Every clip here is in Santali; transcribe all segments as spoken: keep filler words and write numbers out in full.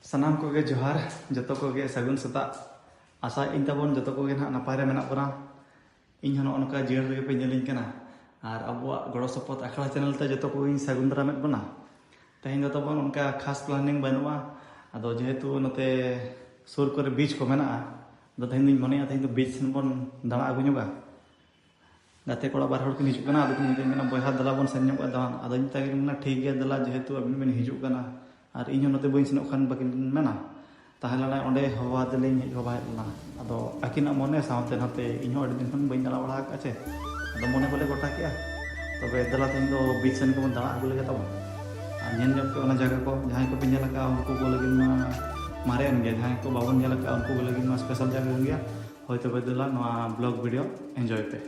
ᱥᱟᱱᱟᱢ ᱠᱚᱜᱮ ᱡᱚᱦᱟᱨ, ᱡᱚᱛᱚ ᱠᱚᱜᱮ ᱥᱟᱹᱜᱩᱱ ᱥᱮᱛᱟᱜ᱾ ᱟᱥᱟᱭᱮᱫ ᱟᱹᱧ ᱛᱟᱵᱚᱱ ᱡᱚᱛᱚ ᱠᱚᱜᱮ ᱱᱟᱦᱟᱜ ᱱᱟᱯᱟᱭ ᱨᱮ ᱢᱮᱱᱟᱜ ᱵᱚᱱᱟ᱾ ᱤᱧ ᱦᱚᱸ ᱱᱚᱜᱼᱚ ᱱᱚᱝᱠᱟ ᱡᱤᱭᱟᱹᱲ ᱨᱮᱜᱮ ᱯᱮ ᱧᱮᱞᱤᱧ ᱠᱟᱱᱟ᱾ ᱟᱨ ᱟᱵᱚᱣᱟᱜ ᱜᱚᱲᱚ ᱥᱚᱯᱚᱦᱚᱫ ᱟᱠᱷᱲᱟ ᱪᱮᱱᱮᱞ ᱛᱮ ᱡᱚᱛᱚ ᱠᱚᱜᱮᱧ ᱥᱟᱹᱜᱩᱱ ᱫᱟᱨᱟᱢᱮᱫ ᱵᱚᱱᱟ᱾ ᱛᱮᱦᱮᱧ ᱫᱚ ᱛᱟᱵᱚᱱ ᱚᱱᱠᱟ ᱠᱷᱟᱥ ᱯᱞᱟᱱᱤᱝ ᱵᱟᱹᱱᱩᱜᱼᱟ᱾ ᱟᱫᱚ ᱡᱮᱦᱮᱛᱩ ᱱᱚᱛᱮ ᱥᱩᱨ ᱠᱚᱨᱮ ᱵᱤᱪ ᱠᱚ ᱢᱮᱱᱟᱜᱼᱟ, ᱟᱫᱚ ᱛᱮᱦᱮᱧ ᱫᱚᱧ ᱢᱚᱱᱮᱭᱟ ᱛᱮᱦᱮᱧ ᱫᱚ ᱵᱤᱪ ᱥᱮᱱ ᱵᱚᱱ ᱫᱟᱬᱟ ᱟᱹᱜᱩ ᱧᱚᱜᱟ᱾ ᱜᱟᱛᱮ ᱠᱚᱲᱟ ᱵᱟᱨ ᱦᱚᱲ ᱠᱤᱱ ᱦᱤᱡᱩᱜ ᱠᱟᱱᱟ, ᱟᱫᱚ ᱠᱤᱱ ᱢᱮᱛᱟᱹᱧ ᱠᱟᱱᱟ, "ᱵᱚᱭᱦᱟ, ᱫᱮᱞᱟ ᱵᱚᱱ ᱥᱮᱱ ᱧᱚᱜᱚᱜᱼᱟ ᱫᱟᱬᱟᱱ᱾" ᱟᱫᱚᱧ ᱢᱮᱛᱟ ᱠᱤᱱ ᱠᱟᱱᱟ, "ᱴᱷᱤᱠ ᱜᱮᱭᱟ, ᱫᱮᱞᱟ, ᱡᱮᱦᱮᱛᱩ ᱟᱹᱵᱤᱱ ᱵᱤᱱ ᱦᱤᱡᱩᱜ ᱠᱟᱱᱟ ᱟᱨ ᱤᱧ ᱦᱚᱸ ᱱᱚᱛᱮ ᱵᱟᱹᱧ ᱥᱮᱱᱚᱜ ᱠᱷᱟᱱ ᱵᱟᱹᱠᱤᱱ ᱢᱮᱱᱟ?" ᱛᱟᱦᱮᱸ ᱞᱮᱱᱟ ᱚᱸᱰᱮ, ᱦᱚᱦᱚ ᱟᱫᱮᱞᱤᱧ ᱦᱮᱡ, ᱦᱚᱦᱚ ᱦᱮᱡ ᱞᱮᱱᱟ᱾ ᱟᱫᱚ ᱟᱹᱠᱤᱱᱟᱜ ᱢᱚᱱᱮ ᱥᱟᱶᱛᱮ ᱱᱚᱛᱮ ᱤᱧ ᱦᱚᱸ ᱟᱹᱰᱤ ᱫᱤᱱ ᱠᱷᱚᱱ ᱵᱟᱹᱧ ᱫᱟᱬᱟ ᱵᱟᱲᱟ ᱟᱠᱟᱫᱼᱟ ᱪᱮ, ᱟᱫᱚ ᱢᱚᱱᱮ ᱠᱚᱞᱮ ᱜᱚᱴᱟ ᱠᱮᱜᱼᱟ, ᱛᱚᱵᱮ ᱫᱮᱞᱟ ᱛᱮᱦᱮᱧ ᱫᱚ ᱵᱤᱪ ᱥᱮᱱ ᱜᱮᱵᱚᱱ ᱫᱟᱬᱟ ᱟᱹᱜᱩ ᱞᱮᱜᱮ ᱛᱟᱵᱚᱱ᱾ ᱟᱨ ᱧᱮᱞ ᱧᱚᱜ ᱯᱮ ᱚᱱᱟ ᱡᱟᱭᱜᱟ ᱠᱚ, ᱡᱟᱦᱟᱸᱭ ᱠᱚᱯᱮ ᱧᱮᱞ ᱟᱠᱟᱫᱼᱟ ᱩᱱᱠᱩ ᱠᱚ ᱞᱟᱹᱜᱤᱫ ᱢᱟ ᱢᱟᱨᱮᱭᱮᱱ ᱜᱮᱭᱟ, ᱡᱟᱦᱟᱸᱭ ᱠᱚ ᱵᱟᱵᱚᱱ ᱧᱮᱞ ᱟᱠᱟᱫᱼᱟ ᱩᱱᱠᱩ ᱠᱚ ᱞᱟᱹᱜᱤᱫ ᱢᱟ ᱥᱯᱮᱥᱟᱞ ᱡᱟᱭᱜᱟ ᱠᱟᱱ ᱜᱮᱭᱟ᱾ ᱦᱳᱭ ᱛᱚᱵᱮ ᱫᱮᱞᱟ ᱱᱚᱣᱟ ᱵᱞᱚᱜ ᱵᱷᱤᱰᱤᱭᱳ ᱮᱱᱡᱚᱭ ᱯᱮ᱾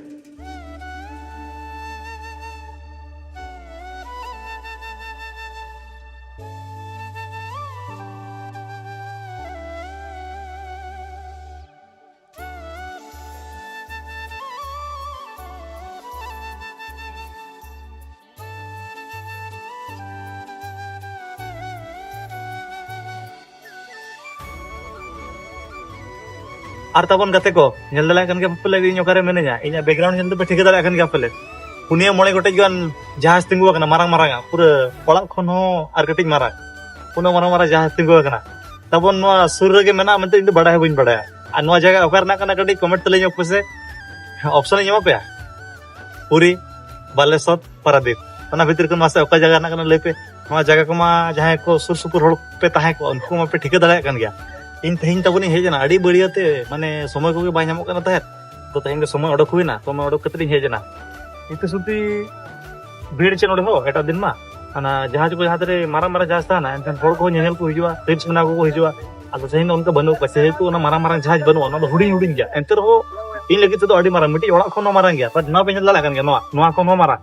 ᱟᱨ ᱛᱟᱵᱚᱱ ᱜᱟᱛᱮ ᱠᱚ, ᱧᱮᱞ ᱫᱟᱲᱮᱭᱟᱜ ᱠᱟᱱ ᱜᱮᱭᱟ ᱯᱮ ᱯᱟᱞᱮ ᱤᱧ ᱚᱠᱟᱨᱮ ᱢᱤᱱᱟᱹᱧᱟ᱾ ᱤᱧᱟᱹᱜ ᱵᱮᱠᱜᱨᱟᱣᱩᱱᱰ ᱧᱮᱞ ᱛᱮᱯᱮ ᱴᱷᱤᱠᱟᱹ ᱫᱟᱲᱮᱭᱟᱜ ᱠᱟᱱ ᱜᱮᱭᱟ ᱯᱟᱞᱮ᱾ ᱯᱩᱱᱭᱟᱹ ᱢᱚᱬᱮ ᱜᱚᱴᱮᱡ ᱜᱟᱱ ᱡᱟᱦᱟᱡᱽ ᱛᱤᱸᱜᱩ ᱟᱠᱟᱱᱟ, ᱢᱟᱨᱟᱝ ᱢᱟᱨᱟᱝ ᱟᱜ, ᱯᱩᱨᱟᱹ ᱚᱲᱟᱜ ᱠᱷᱚᱱ ᱦᱚᱸ ᱟᱨ ᱠᱟᱹᱴᱤᱡ ᱢᱟᱨᱟᱝ᱾ ᱩᱱᱟᱹᱜ ᱢᱟᱨᱟᱝ ᱢᱟᱨᱟᱝ ᱡᱟᱦᱟᱡᱽ ᱛᱤᱸᱜᱩ ᱟᱠᱟᱱᱟ᱾ ᱛᱟᱵᱚᱱ ᱱᱚᱣᱟ ᱥᱩᱨ ᱨᱮᱜᱮ ᱢᱮᱱᱟᱜᱼᱟ ᱢᱮᱱᱛᱮ ᱤᱧ ᱫᱚ ᱵᱟᱲᱟᱭ ᱦᱚᱸ ᱵᱟᱹᱧ ᱵᱟᱲᱟᱭᱟ᱾ ᱟᱨ ᱱᱚᱣᱟ ᱡᱟᱭᱜᱟ ᱚᱠᱟ ᱨᱮᱱᱟᱜ ᱠᱟᱱᱟ ᱠᱟᱹᱴᱤᱡ ᱠᱚᱢᱮᱱᱴ ᱛᱮ ᱞᱟᱹᱭ ᱧᱚᱜ ᱯᱮᱥᱮ, ᱚᱯᱥᱚᱱ ᱤᱧ ᱮᱢᱟ ᱯᱮᱭᱟ᱾ ᱯᱩᱨᱤ, ᱵᱟᱞᱮᱥᱚᱨ, ᱯᱟᱨᱟᱫᱤᱯ, ᱚᱱᱟ ᱵᱷᱤᱛᱤᱨ ᱠᱷᱚᱱ ᱢᱟᱥᱮ ᱚᱠᱟ ᱡᱟᱭᱜᱟ ᱨᱮᱱᱟᱜ ᱠᱟᱱᱟ ᱞᱟᱹᱭ ᱯᱮ᱾ ᱱᱚᱣᱟ ᱡᱟᱭᱜᱟ ᱠᱚᱢᱟ ᱡᱟᱦᱟᱸᱭ ᱠᱚ ᱥᱩᱨ ᱥᱩᱯᱩᱨ ᱦᱚᱲ ᱯᱮ ᱛᱟᱦᱮᱸ ᱠᱚᱜᱼᱟ, ᱩᱱᱠᱩ ᱢᱟᱯᱮ ᱴᱷᱤᱠᱟᱹ ᱫᱟᱲᱮᱭᱟᱜ ᱠᱟᱱ ᱜᱮᱭᱟ᱾ ᱤᱧ ᱛᱮᱦᱮᱧ ᱛᱟᱵᱚᱱᱤᱧ ᱦᱮᱡ ᱮᱱᱟ, ᱟᱹᱰᱤ ᱵᱟᱹᱲᱤᱭᱟᱹ ᱛᱮ, ᱢᱟᱱᱮ, ᱥᱚᱢᱚᱭ ᱠᱚᱜᱮ ᱵᱟᱭ ᱧᱟᱢᱚᱜ ᱠᱟᱱᱟ ᱛᱟᱦᱮᱸᱫ᱾ ᱛᱚ, ᱛᱮᱦᱮᱧ ᱜᱮ ᱥᱚᱢᱚᱭ ᱚᱰᱚᱠ ᱦᱩᱭᱱᱟ, ᱥᱚᱢᱚᱭ ᱚᱰᱚᱠ ᱠᱟᱛᱮ ᱤᱧ ᱦᱮᱡ ᱮᱱᱟ᱾ ᱤᱛᱟᱹ ᱥᱩᱛᱤ ᱵᱷᱤᱲ ᱪᱮᱫ ᱱᱚᱰᱮ ᱦᱚᱸ ᱮᱴᱟᱜ ᱫᱤᱱ ᱢᱟ᱾ ᱚᱱᱟ ᱡᱟᱦᱟᱡᱽ ᱠᱚ ᱡᱟᱦᱟᱸ ᱛᱤᱨᱮ ᱢᱟᱨᱟᱝ ᱢᱟᱨᱟᱝ ᱡᱟᱦᱟᱡᱽ ᱛᱟᱦᱮᱱᱟ, ᱮᱱᱠᱷᱟᱱ ᱦᱚᱲ ᱠᱚᱦᱚᱸ ᱧᱮᱧᱮᱞ ᱠᱚ ᱦᱤᱡᱩᱜᱼᱟ, ᱨᱤᱞᱥ ᱵᱮᱱᱟᱣ ᱠᱚᱠᱚ ᱦᱤᱡᱩᱜᱼᱟ᱾ ᱟᱫᱚ ᱛᱮᱦᱮᱧ ᱫᱚ ᱚᱱᱠᱟ ᱵᱟᱹᱱᱩᱜ ᱠᱚᱣᱟ, ᱡᱮᱦᱮᱛᱩ ᱚᱱᱟ ᱢᱟᱨᱟᱝ ᱢᱟᱨᱟᱝ ᱡᱟᱦᱟᱡᱽ ᱵᱟᱹᱱᱩᱜᱼᱟ, ᱚᱱᱟ ᱫᱚ ᱦᱩᱰᱤᱧ ᱦᱩᱰᱤᱧ ᱜᱮᱭᱟ᱾ ᱮᱱᱛᱮ ᱨᱮᱦᱚᱸ ᱤᱧ ᱞᱟᱹᱜᱤᱫ ᱛᱮᱫᱚ ᱟᱹᱰᱤ ᱢᱟᱨᱟᱝ, ᱢᱤᱫᱴᱤᱡ ᱚᱲᱟᱜ ᱠᱷᱚᱱ ᱦᱚᱸ ᱢᱟᱨᱟᱝ ᱜᱮᱭᱟ᱾ ᱱᱚᱣᱟ ᱯᱮ ᱧᱮᱞ ᱫᱟᱲᱮᱭᱟᱜ ᱠᱟᱱ ᱜᱮᱭᱟ, ᱱᱚᱣᱟ, ᱱᱚᱣᱟ ᱠᱷᱚᱱ ᱦᱚᱸ ᱢᱟᱨᱟᱝ᱾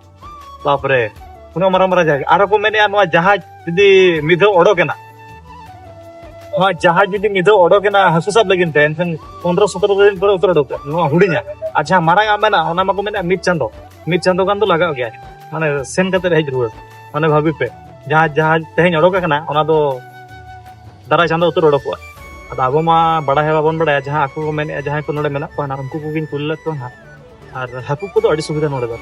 ᱵᱟᱯᱨᱮ, ᱩᱱᱟᱹᱜ ᱢᱟᱨᱟᱝ ᱢᱟᱨᱟᱝ ᱡᱟᱦᱟᱡᱽ᱾ ᱟᱨᱚ ᱠᱚ ᱢᱮᱱᱮᱫᱼᱟ, ᱱᱚᱣᱟ ᱡᱟᱦᱟᱡᱽ ᱡᱩᱫᱤ ᱢᱤᱫ ᱫᱷᱟᱣ ᱚᱰᱚᱠ ᱮᱱᱟ, ᱱᱚᱣᱟ ᱡᱟᱦᱟᱡᱽ ᱡᱩᱫᱤ ᱢᱤᱫ ᱫᱷᱟᱣ ᱚᱰᱚᱠ ᱮᱱᱟ ᱦᱟᱹᱠᱩ ᱥᱟᱵ ᱞᱟᱹᱜᱤᱫ ᱛᱮ, ᱮᱱᱠᱷᱟᱱ ᱯᱚᱱᱨᱚ ᱥᱚᱛᱨᱚ ᱫᱤᱱ ᱯᱚᱨᱮ ᱩᱛᱟᱹᱨ ᱚᱰᱚᱠᱚᱜᱼᱟ, ᱱᱚᱣᱟ ᱦᱩᱰᱤᱧᱟᱜ᱾ ᱟᱨ ᱡᱟᱦᱟᱸ ᱢᱟᱨᱟᱝ ᱟᱜ ᱢᱮᱱᱟᱜᱼᱟ, ᱚᱱᱟ ᱢᱟᱠᱚ ᱢᱮᱱᱮᱫᱼᱟ ᱢᱤᱫ ᱪᱟᱸᱫᱚ, ᱢᱤᱫ ᱪᱟᱸᱫᱚ ᱜᱟᱱ ᱫᱚ ᱞᱟᱜᱟᱜ ᱜᱮᱭᱟ, ᱢᱟᱱᱮ, ᱥᱮᱱ ᱠᱟᱛᱮ ᱦᱮᱡ ᱨᱩᱣᱟᱹᱲ᱾ ᱢᱟᱱᱮ, ᱵᱷᱟᱹᱵᱤ ᱯᱮ, ᱡᱟᱦᱟᱸ ᱡᱟᱦᱟᱡᱽ ᱛᱮᱦᱮᱧ ᱚᱰᱚᱠ ᱟᱠᱟᱱᱟ, ᱚᱱᱟ ᱫᱚ ᱫᱟᱨᱟᱭ ᱪᱟᱸᱫᱳ ᱩᱛᱟᱹᱨ ᱚᱰᱚᱠᱚᱜᱼᱟ᱾ ᱟᱫᱚ ᱟᱵᱚ ᱢᱟ ᱵᱟᱲᱟᱭ ᱦᱚᱸ ᱵᱟᱵᱚᱱ ᱵᱟᱲᱟᱭᱟ, ᱡᱟᱦᱟᱸ ᱟᱠᱚ ᱠᱚ ᱢᱮᱱᱮᱫᱼᱟ, ᱡᱟᱦᱟᱸᱭ ᱠᱚ ᱱᱚᱰᱮ ᱢᱮᱱᱟᱜ ᱠᱚᱣᱟ ᱱᱟᱜ, ᱩᱱᱠᱩ ᱠᱚᱜᱮᱧ ᱠᱩᱞᱤ ᱞᱮᱫ ᱠᱚᱣᱟ ᱱᱟᱜ᱾ ᱟᱨ ᱦᱟᱹᱠᱩ ᱠᱚᱫᱚ ᱟᱹᱰᱤ ᱥᱩᱵᱤᱫᱷᱟ ᱱᱚᱰᱮ ᱫᱚ᱾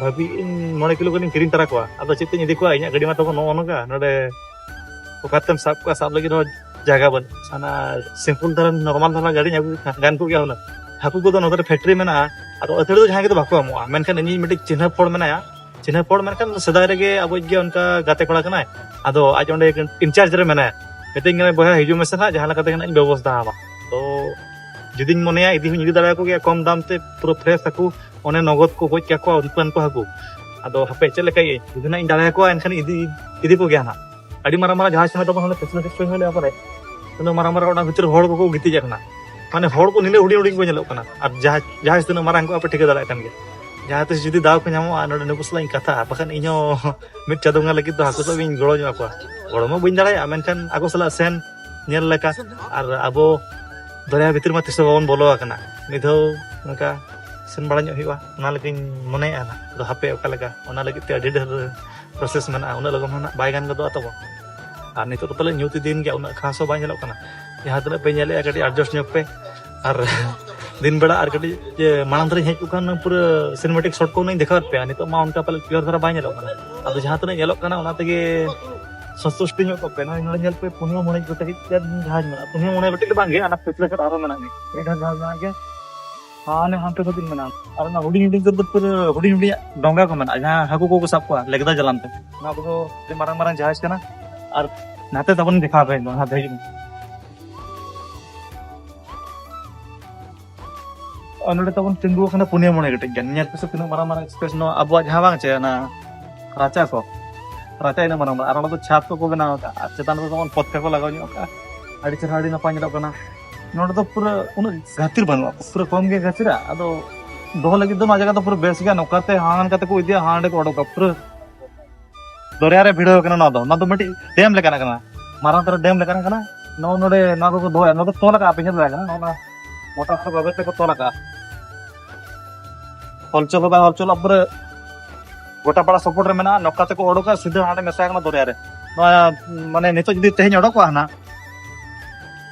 ᱵᱷᱟᱹᱵᱤ ᱤᱧ ᱢᱚᱬᱮ ᱠᱤᱞᱳ ᱜᱟᱱᱤᱧ ᱠᱤᱨᱤᱧ ᱛᱟᱨᱟ ᱠᱚᱣᱟ᱾ ᱟᱫᱚ ᱪᱮᱫ ᱛᱤᱧ ᱤᱫᱤ ᱠᱚᱣᱟ? ᱤᱧᱟᱹᱜ ᱜᱟᱹᱰᱤ ᱢᱟ ᱛᱟᱵᱚᱱ ᱱᱚᱜᱼᱚ ᱱᱚᱝᱠᱟ, ᱱᱚᱰᱮ ᱚᱠᱟᱛᱮᱢ ᱥᱟᱵ ᱠᱚᱣᱟ, ᱥᱟᱵ ᱞᱟᱹᱜᱤᱫ ᱦᱚᱸ ᱡᱟᱭᱜᱟ ᱵᱟᱹᱱᱩᱜ᱾ ᱚᱱᱟ simple ᱫᱷᱟᱨᱟ, normal ᱫᱷᱟᱨᱟ ᱜᱟᱹᱰᱤᱧ ᱟᱹᱜᱩ ᱠᱮᱠᱷᱟᱱ ᱜᱟᱱ ᱠᱚᱜ ᱜᱮᱭᱟ ᱦᱩᱱᱟᱹᱝ᱾ ᱦᱟᱹᱠᱩ ᱠᱚᱫᱚ ᱱᱚᱛᱮ ᱨᱮ factory ᱢᱮᱱᱟᱜᱼᱟ, ᱟᱫᱚ ᱟᱹᱛᱷᱟᱹᱲᱤ ᱫᱚ ᱡᱟᱦᱟᱸᱭ ᱠᱚᱫᱚ ᱵᱟᱠᱚ ᱮᱢᱚᱜᱼᱟ, ᱢᱮᱱᱠᱷᱟᱱ ᱤᱧᱤᱡ ᱢᱤᱫᱴᱤᱡ ᱪᱤᱱᱦᱟᱹ ᱦᱚᱲ ᱢᱮᱱᱟᱭᱟ᱾ ᱪᱤᱱᱦᱟᱹ ᱦᱚᱲ ᱢᱮᱱᱠᱷᱟᱱ ᱥᱮᱫᱟᱭ ᱨᱮᱜᱮ ᱟᱵᱚᱭᱤᱡ ᱜᱮ ᱚᱱᱠᱟ ᱜᱟᱛᱮ ᱠᱚᱲᱟ ᱠᱟᱱᱟᱭ, ᱟᱫᱚ ᱟᱡ ᱚᱸᱰᱮ in charge ᱨᱮ ᱢᱮᱱᱟᱭᱟ᱾ ᱢᱤᱛᱟᱹᱧ ᱠᱟᱱᱟᱭ, "ᱵᱚᱭᱦᱟ, ᱦᱤᱡᱩᱜ ᱢᱮᱥᱮ ᱱᱟᱦᱟᱜ, ᱡᱟᱦᱟᱸ ᱞᱮᱠᱟ ᱛᱮᱜᱮ ᱱᱟᱦᱟᱜ ᱤᱧ ᱵᱮᱵᱚᱥᱛᱷᱟ ᱟᱢᱟ᱾" ᱛᱚ ᱡᱩᱫᱤᱧ ᱢᱚᱱᱮᱭᱟ, ᱤᱫᱤ ᱦᱚᱸᱧ ᱤᱫᱤ ᱫᱟᱲᱮᱭᱟᱠᱚ ᱜᱮᱭᱟ ᱠᱚᱢ ᱫᱟᱢ ᱛᱮ, ᱯᱩᱨᱟᱹ fresh ᱦᱟᱹᱠᱩ, ᱚᱱᱮ ᱱᱚᱜᱚᱫ ᱠᱚ ᱜᱚᱡ ᱠᱟᱠᱚᱣᱟ ᱩᱱᱠᱩ ᱠᱚ ᱦᱟᱹᱠᱩ᱾ ᱟᱫᱚ ᱦᱟᱯᱮ ᱪᱮᱫ ᱞᱮᱠᱟᱭᱟᱹᱧ, ᱡᱩᱫᱤ ᱱᱟᱦᱟᱜ ᱤᱧ ᱫᱟᱲᱮᱭᱟᱠᱚᱣᱟ ᱮᱱᱠᱷᱟᱱ ᱤᱫᱤ, ᱤᱫᱤ ᱠᱚᱜᱮᱭᱟ ᱱᱟᱦᱟᱜ᱾ ᱟᱹᱰᱤ ᱢᱟᱨᱟᱝ ᱢᱟᱨᱟᱝ ᱡᱟᱦᱟᱡᱽ ᱠᱚ ᱢᱮᱛᱟ ᱵᱚᱱ ᱦᱟᱱᱮ facility ᱠᱚ ᱦᱩᱭ ᱞᱮᱱᱟ ᱯᱚᱨᱮ, ᱩᱱᱟᱹᱜ ᱢᱟᱨᱟᱝ ᱢᱟᱨᱟᱝ ᱚᱱᱟ ᱵᱷᱤᱛᱤᱨ ᱦᱚᱲ ᱠᱚᱠᱚ ᱜᱤᱛᱤᱡ ᱟᱠᱟᱱᱟ᱾ ᱢᱟᱱᱮ ᱦᱚᱲ ᱠᱚ ᱱᱤᱱᱟᱹᱜ ᱦᱩᱰᱤᱧ ᱦᱩᱰᱤᱧ ᱠᱚ ᱧᱮᱞᱚᱜ ᱠᱟᱱᱟ, ᱟᱨ ᱡᱟᱦᱟᱡᱽ, ᱡᱟᱦᱟᱡᱽ ᱛᱤᱱᱟᱹᱜ ᱢᱟᱨᱟᱝ ᱠᱚᱜᱼᱟ ᱯᱮ ᱴᱷᱤᱠᱟᱹ ᱫᱟᱲᱮᱭᱟᱜ ᱠᱟᱱ ᱜᱮᱭᱟ᱾ ᱡᱟᱦᱟᱸ ᱛᱤᱥ ᱡᱩᱫᱤ ᱫᱟᱣ ᱠᱚ ᱧᱟᱢᱚᱜᱼᱟ, ᱱᱚᱰᱮ ᱱᱩᱠᱩ ᱥᱟᱞᱟᱜ ᱤᱧ ᱠᱟᱛᱷᱟᱜᱼᱟ, ᱵᱟᱠᱷᱟᱱ ᱤᱧ ᱦᱚᱸ ᱢᱤᱫ ᱪᱟᱸᱫᱳ ᱵᱚᱸᱜᱟ ᱞᱟᱹᱜᱤᱫ ᱫᱚ ᱦᱟᱹᱠᱩ ᱥᱟᱵ ᱤᱧ ᱜᱚᱲᱚ ᱧᱚᱜ ᱟᱠᱚᱣᱟ᱾ ᱜᱚᱲᱚ ᱢᱟ ᱵᱟᱹᱧ ᱫᱟᱲᱮᱭᱟᱜᱼᱟ, ᱢᱮᱱᱠᱷᱟᱱ ᱟᱠᱚ ᱥᱟᱞᱟᱜ ᱥᱮᱱ ᱧᱮᱞ ᱞᱮᱠᱟ, ᱟᱨ ᱟᱵᱚ ᱫᱚᱨᱭᱟ ᱵᱷᱤᱛᱤᱨ ᱢᱟ ᱛᱤᱥ ᱦᱚᱸ ᱵᱟᱵᱚᱱ ᱵᱚᱞᱚ ᱟᱠᱟᱱᱟ᱾ ᱢᱤᱫ ᱫᱷᱟᱣ ᱱᱚᱝᱠᱟ ᱥᱮᱱ ᱵᱟᱲᱟ ᱧᱚᱜ ᱦᱩᱭᱩᱜᱼᱟ, ᱚᱱᱟ ᱞᱟᱹᱜᱤᱫ ᱤᱧ ᱢᱚᱱᱮᱭᱮᱫᱼᱟ ᱱᱟᱜ᱾ ᱟᱫᱚ ᱦᱟᱯᱮ ᱚᱠᱟ ᱞᱮᱠᱟ, ᱚᱱᱟ ᱞᱟᱹᱜᱤᱫ ᱛᱮ ᱟᱹᱰᱤ ᱰᱷᱮᱨ process ᱢᱮᱱᱟᱜᱼᱟ, ᱩᱱᱟᱹᱜ ᱞᱚᱜᱚᱱ ᱦᱚᱸ ᱱᱟᱜ ᱵᱟᱭ ᱜᱟᱱ ᱜᱚᱫᱚᱜᱼᱟ ᱛᱟᱵᱚᱱ᱾ ᱟᱨ ᱱᱤᱛᱚᱜ ᱫᱚ ᱯᱟᱞᱮ ᱧᱩᱛ ᱤᱫᱤᱭᱮᱱ ᱜᱮᱭᱟ, ᱩᱱᱟᱹᱜ ᱠᱷᱟᱥ ᱦᱚᱸ ᱵᱟᱭ ᱧᱮᱞᱚᱜ ᱠᱟᱱᱟ᱾ ᱡᱟᱦᱟᱸ ᱛᱤᱱᱟᱹᱜ ᱯᱮ ᱧᱮᱞᱮᱫᱼᱟ, ᱠᱟᱹᱴᱤᱡ adjust ᱧᱚᱜ ᱯᱮ, ᱟᱨ ᱫᱤᱱ ᱵᱮᱲᱟ ᱟᱨ ᱠᱟᱹᱴᱤᱡ ᱡᱮ ᱢᱟᱲᱟᱝ ᱫᱷᱟᱨᱮᱧ ᱦᱮᱡ ᱠᱚᱜ ᱠᱷᱟᱱ ᱯᱩᱨᱟᱹ cinematic shot ᱠᱚ ᱦᱩᱱᱟᱹᱝ ᱤᱧ ᱫᱮᱠᱷᱟᱣᱟᱫ ᱯᱮᱭᱟ᱾ ᱱᱤᱛᱚᱜ ᱢᱟ ᱚᱱᱠᱟ ᱯᱟᱞᱮ clear ᱫᱷᱟᱨᱟ ᱵᱟᱭ ᱧᱮᱞᱚᱜ ᱠᱟᱱᱟ᱾ ᱟᱫᱚ ᱡᱟᱦᱟᱸ ᱛᱤᱱᱟᱹᱜ ᱧᱮᱞᱚᱜ ᱠᱟᱱᱟ, ᱚᱱᱟ ᱛᱮᱜᱮ ᱥᱚᱱᱛᱩᱥᱴᱤ ᱧᱚᱜ ᱠᱚᱜ ᱯᱮ᱾ ᱱᱚᱜᱼᱚᱭ ᱱᱚᱰᱮ ᱧᱮᱞ ᱯᱮ, ᱯᱩᱱᱭᱟᱹ ᱢᱚᱬᱮ ᱜᱚᱴᱮᱡ ᱡᱟᱦᱟᱡᱽ ᱢᱮᱱᱟᱜᱼᱟ᱾ ᱯᱩᱱᱭᱟᱹ ᱢᱚᱬᱮ ᱜᱚᱴᱮᱡ ᱫᱚ ᱵᱟᱝ ᱜᱮ, ᱚᱱᱟ ᱯᱤᱪᱷᱞᱟᱹ ᱥᱮᱫ ᱟᱨᱦᱚᱸ ᱢᱮᱱᱟᱜ ᱜᱮᱭᱟ, ᱢᱤᱫ ᱰᱷᱮᱨ ᱡᱟᱦᱟᱡᱽ ᱢᱮᱱᱟᱜ ᱜᱮᱭᱟ᱾ ᱦᱟᱱᱮ ᱦᱟᱱᱛᱮ ᱫᱷᱟᱹᱵᱤᱡ ᱢᱮᱱᱟᱜᱼᱟ᱾ ᱟᱨ ᱚᱱᱟ ᱦᱩᱰᱤᱧ ᱦᱩᱰᱤᱧ ᱠᱚᱫᱚ ᱯᱩᱨᱟᱹ ᱦᱩᱰᱤᱧ ᱦᱩᱰᱤᱧᱟᱜ ᱰᱚᱸᱜᱟ ᱠᱚ ᱢᱮᱱᱟᱜᱼᱟ, ᱡᱟᱦᱟᱸ ᱦᱟᱹᱠᱩ ᱠᱚᱠᱚ ᱥᱟᱵ ᱠᱚᱣᱟ ᱞᱮᱜᱽᱫᱟ ᱡᱟᱞᱟᱢ ᱛᱮ᱾ ᱚᱱᱟ ᱠᱚᱫᱚ ᱟᱹᱰᱤ ᱢᱟᱨᱟᱝ ᱢᱟᱨᱟᱝ ᱡᱟᱦᱟᱡᱽ ᱠᱟᱱᱟ᱾ ᱟᱨ ᱱᱟᱛᱮ ᱛᱟᱵᱚᱱ ᱫᱮᱠᱷᱟᱣ ᱯᱮ, ᱱᱟᱛᱮ ᱦᱤᱡᱩᱜ ᱢᱮ᱾ ᱟᱨ ᱱᱚᱰᱮ ᱛᱟᱵᱚᱱ ᱛᱤᱸᱜᱩ ᱟᱠᱟᱱᱟ ᱯᱩᱱᱭᱟᱹ ᱢᱚᱬᱮ ᱜᱚᱴᱮᱡ ᱜᱟᱱ᱾ ᱧᱮᱞ ᱯᱮᱥᱮ ᱛᱤᱱᱟᱹᱜ ᱢᱟᱨᱟᱝ ᱢᱟᱨᱟᱝ space ᱱᱚᱣᱟ ᱟᱵᱚᱣᱟᱜ ᱡᱟᱦᱟᱸ ᱵᱟᱝ ᱪᱮ ᱚᱱᱟ ᱨᱟᱪᱟ ᱠᱚ, ᱨᱟᱪᱟ ᱤᱱᱟᱹᱜ ᱢᱟᱨᱟᱝ ᱢᱟᱨᱟᱝ᱾ ᱟᱨ ᱚᱸᱰᱮ ᱫᱚ ᱪᱷᱟᱫᱽ ᱠᱚᱠᱚ ᱵᱮᱱᱟᱣ ᱟᱠᱟᱫᱼᱟ, ᱟᱨ ᱪᱮᱛᱟᱱ ᱨᱮᱫᱚ ᱛᱟᱵᱚᱱ ᱯᱚᱛᱠᱟ ᱠᱚ ᱞᱟᱜᱟᱣ ᱧᱚᱜ ᱟᱠᱟᱫᱼᱟ᱾ ᱟᱹᱰᱤ ᱪᱮᱦᱨᱟ, ᱟᱹᱰᱤ ᱱᱟᱯᱟᱭ ᱧᱮᱞᱚᱜ ᱠᱟᱱᱟ᱾ ᱱᱚᱰᱮ ᱫᱚ ᱯᱩᱨᱟᱹ ᱩᱱᱟᱹᱜ ᱜᱟᱹᱛᱤᱨ ᱵᱟᱹᱱᱩᱜᱼᱟ, ᱯᱩᱨᱟᱹ ᱠᱚᱢ ᱜᱮ ᱜᱟᱹᱛᱤᱨᱟ᱾ ᱟᱫᱚ ᱫᱚᱦᱚ ᱞᱟᱹᱜᱤᱫ ᱫᱚ ᱱᱚᱣᱟ ᱡᱟᱭᱜᱟ ᱫᱚ ᱯᱩᱨᱟᱹ ᱵᱮᱥ ᱜᱮᱭᱟ, ᱱᱚᱝᱠᱟᱛᱮ ᱦᱟᱱᱠᱟᱛᱮ ᱠᱚ ᱤᱫᱤᱭᱟ, ᱦᱟᱸᱰᱮ ᱠᱚ ᱚᱰᱚᱠᱟ᱾ ᱯᱩᱨᱟᱹ ᱫᱚᱨᱭᱟ ᱨᱮ ᱵᱷᱤᱲᱟᱹᱣ ᱠᱟᱱᱟ ᱱᱚᱣᱟ ᱫᱚ᱾ ᱱᱚᱣᱟ ᱫᱚ ᱢᱤᱫᱴᱤᱡ dam ᱞᱮᱠᱟᱱᱟᱜ ᱠᱟᱱᱟ, ᱢᱟᱨᱟᱝ ᱩᱛᱟᱹᱨ dam ᱞᱮᱠᱟᱱᱟᱜ ᱠᱟᱱᱟ᱾ ᱱᱚᱣᱟ ᱱᱚᱰᱮ ᱱᱚᱣᱟ ᱠᱚᱠᱚ ᱫᱚᱦᱚᱭᱟ᱾ ᱱᱚᱣᱟ ᱫᱚ ᱛᱚᱞ ᱟᱠᱟᱫᱼᱟ ᱯᱮ, ᱧᱮᱞ ᱫᱟᱲᱮᱭᱟᱜ ᱠᱟᱱᱟ, ᱱᱚᱣᱟ ᱢᱚᱴᱟ ᱥᱟᱶ ᱵᱟᱵᱮᱨ ᱛᱮᱠᱚ ᱛᱚᱞ ᱟᱠᱟᱫᱼᱟ᱾ ᱦᱚᱞᱪᱚᱞ ᱦᱚᱸ ᱵᱟᱭ ᱦᱚᱞᱪᱚᱞᱚᱜᱼᱟ, ᱯᱩᱨᱟᱹ ᱜᱚᱴᱟ ᱯᱟᱲᱟ support ᱨᱮ ᱢᱮᱱᱟᱜᱼᱟ᱾ ᱱᱚᱝᱠᱟ ᱛᱮᱠᱚ ᱚᱰᱚᱠᱟ, ᱥᱤᱫᱷᱟᱹ ᱦᱟᱸᱰᱮ ᱢᱮᱥᱟ ᱠᱟᱱᱟ ᱫᱚᱨᱭᱟ ᱨᱮ᱾ ᱱᱚᱣᱟ ᱢᱟᱱᱮ ᱱᱤᱛᱚᱜ ᱡᱩᱫᱤ ᱛᱮᱦᱮᱧ ᱚᱰᱚᱠᱚᱜᱼᱟ ᱦᱟᱱᱟ,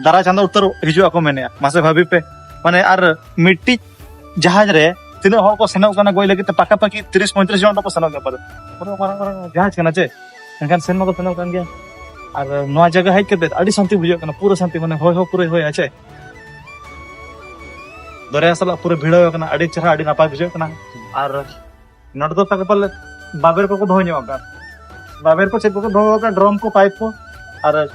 ᱫᱟᱨᱟᱭ ᱪᱟᱸᱫᱳ ᱩᱛᱟᱹᱨ ᱦᱤᱡᱩᱜ ᱟᱠᱚ ᱢᱮᱱᱮᱜᱼᱟ᱾ ᱢᱟᱥᱮ ᱵᱷᱟᱹᱵᱤ ᱯᱮ, ᱢᱟᱱᱮ ᱟᱨ ᱢᱤᱫᱴᱤᱡ ᱡᱟᱦᱟᱡᱽ ᱨᱮ ᱛᱤᱱᱟᱹᱜ ᱦᱚᱲ ᱠᱚ ᱥᱮᱱᱚᱜ ᱠᱟᱱᱟ ᱜᱚᱡ ᱞᱟᱹᱜᱤᱫ ᱛᱮ? ᱯᱟᱠᱟ ᱯᱟᱠᱤ ᱛᱤᱨᱤᱥ ᱯᱚᱸᱭᱛᱨᱤᱥ ᱡᱚᱱ ᱫᱚᱠᱚ ᱥᱮᱱᱚᱜ ᱜᱮᱭᱟ ᱯᱟᱞᱮ᱾ ᱯᱩᱨᱟᱹ ᱢᱟᱨᱟᱝ ᱢᱟᱨᱟᱝ ᱡᱟᱦᱟᱡᱽ ᱠᱟᱱᱟ ᱪᱮ, ᱮᱱᱠᱷᱟᱱ ᱥᱮᱱ ᱢᱟᱠᱚ ᱥᱮᱱᱚᱜ ᱠᱟᱱ ᱜᱮᱭᱟ᱾ ᱟᱨ ᱱᱚᱣᱟ ᱡᱟᱭᱜᱟ ᱦᱮᱡ ᱠᱟᱛᱮ ᱟᱹᱰᱤ ᱥᱟᱱᱛᱤ ᱵᱩᱡᱷᱟᱹᱜ ᱠᱟᱱᱟ, ᱯᱩᱨᱟᱹ ᱥᱟᱱᱛᱤ, ᱢᱟᱱᱮ ᱦᱚᱭ ᱦᱚᱸ ᱯᱩᱨᱟᱹ ᱦᱚᱭᱟ ᱪᱮ᱾ ᱫᱚᱨᱭᱟ ᱥᱟᱞᱟᱜ ᱯᱩᱨᱟᱹ ᱵᱷᱤᱲᱟᱹᱣ ᱟᱠᱟᱱᱟ, ᱟᱹᱰᱤ ᱪᱮᱦᱨᱟ, ᱟᱹᱰᱤ ᱱᱟᱯᱟᱭ ᱵᱩᱡᱷᱟᱹᱜ ᱠᱟᱱᱟ᱾ ᱟᱨ ᱱᱚᱰᱮ ᱫᱚ ᱛᱟᱠᱚ ᱯᱟᱞᱮ ᱵᱟᱵᱮᱨ ᱠᱚᱠᱚ ᱫᱚᱦᱚ ᱧᱚᱜ ᱟᱠᱟᱫ, ᱵᱟᱵᱮᱨ ᱠᱚ ᱪᱮᱫ ᱠᱚᱠᱚ ᱫᱚᱦᱚ ᱟᱠᱟᱫ, ᱰᱨᱚᱢ ᱠᱚ, ᱯᱟᱭᱤᱯ ᱠᱚ᱾ ᱟᱨ